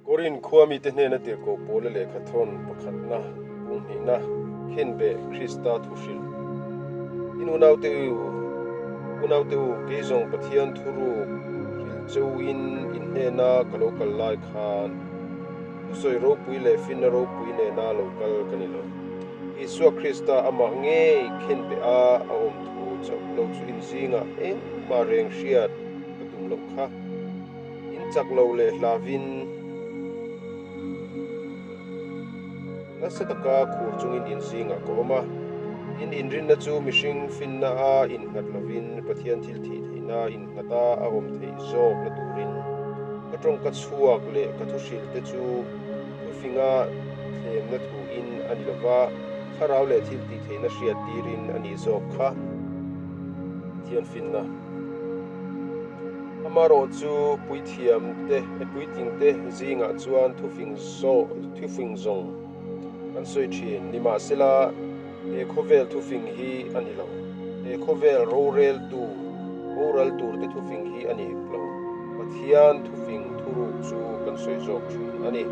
Korin khua mite hnena tirhkoh Paula lehkha thawn pakhatna, bung hnihna, khenbeh Krista thu hrilh. In unaute u, unaute u, kei zawng Pathian thuruk hrilh cheuin in hnena ka lo kal lai khan thusawi ropui leh finna ropui nena lo kal ka ni lo. Isua Krista amah ngei khenbeh a a awm thu chauh lo chu in zingah engmah reng hriat ka tum loh kha. In chak lo leh hlavin nasa taka khur chungin in zingah ka awm a. In inrinna chu mihring finna a innghat lovin Pathian thil thih theihna innghata a awm theih zawkna turin ka tawngka chhuak leh ka thuhrilh te chu thufinga thlemna thuin a ni lova, thlarau leh thil tih theihna hriat tirin a nih zawk kha Pathian finna. Amarawh chu puithiam te eh puitling te zingah chuan thufing zawh thufing zawng kan sawi thin. Nimahsela he khawvel thufing hi a ni lo. He khawvel roreltu boral tur te thufing hi a ni hek lo. Pathian thufing thuruk chu kan sawi zawk thin a ni.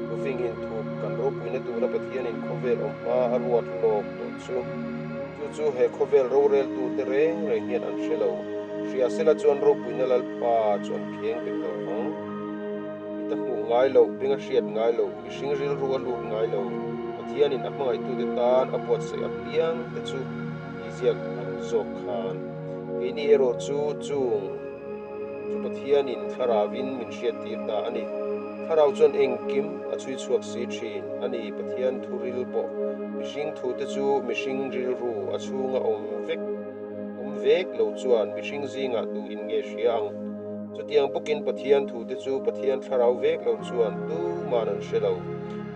Thufing inthup kan ropuina tura Pathianin khawvel awm hma a ruat lawk tawh chu. Chu chu he khawvel roreltute reng reng hian an hre lo. Hria sela chuan ropuina Lalpa chu an kheng bet lo vang. Mit a hmuh ngai loh, beng a hriat ngai loh, mihring rilru a lut ngai lo. Pathianin a hmangaihtute tan a buatsaih apiang te chu ni ziak ang zawk khan. Keini erawh chu chung chu Pathianin Thlarauvin min hriattir ta a ni. Thlarau chuan engkim a chhui chhuak si thin a ni. Pathian thuril pawh mihring thute chu mihring rilru a chhunga awm vek awm vek lo chuan mihring zingah tu in nge hria ang? Chutiang bawkin Pathian thute chu Pathian thlarau vek lo chuan tuman an hre lo.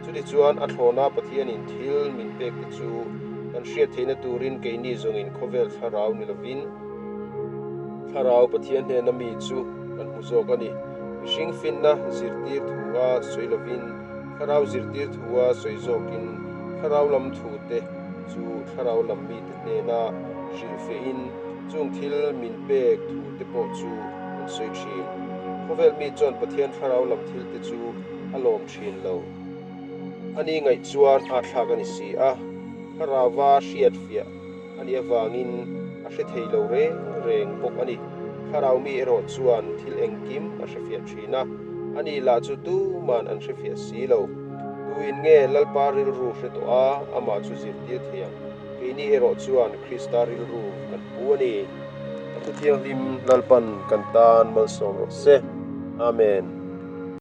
Chutichuan a thlawna Pathianin thil min pekte chu kan hriat theihna turin keini zawngin khawvel thlarau ni lovin thlarau Pathian hnena mi chu kan hmu zawk a ni. Mihring finna zirtir thua sawi lovin thlarau zirtir thua sawi zawkin thlarau lam thute chu thlarau lam mite hnena hrilhfiahin chung thil min pek thute pawh chu an sawi thin. Khawvel mi chuan Pathian thlarau lam thilte chu a lawm thin lo. A ni ngaih chuan a thlak a ni si a, thlarauva hriatfiah a nih avangin a hre thei lo reng reng bawk a ni. Thlarau mi erawh chuan thil engkim a hrefiah thin a, a ni lah chu tuman an hrefiah si lo. Tuin nge Lalpa rilru hre tawh a, amah chu zirtir thei ang? Keini erawh chuan Krista rilru kan pu a ni. A Thu Thianghlim Lalpan kan tan malsawm rawh se. Amen.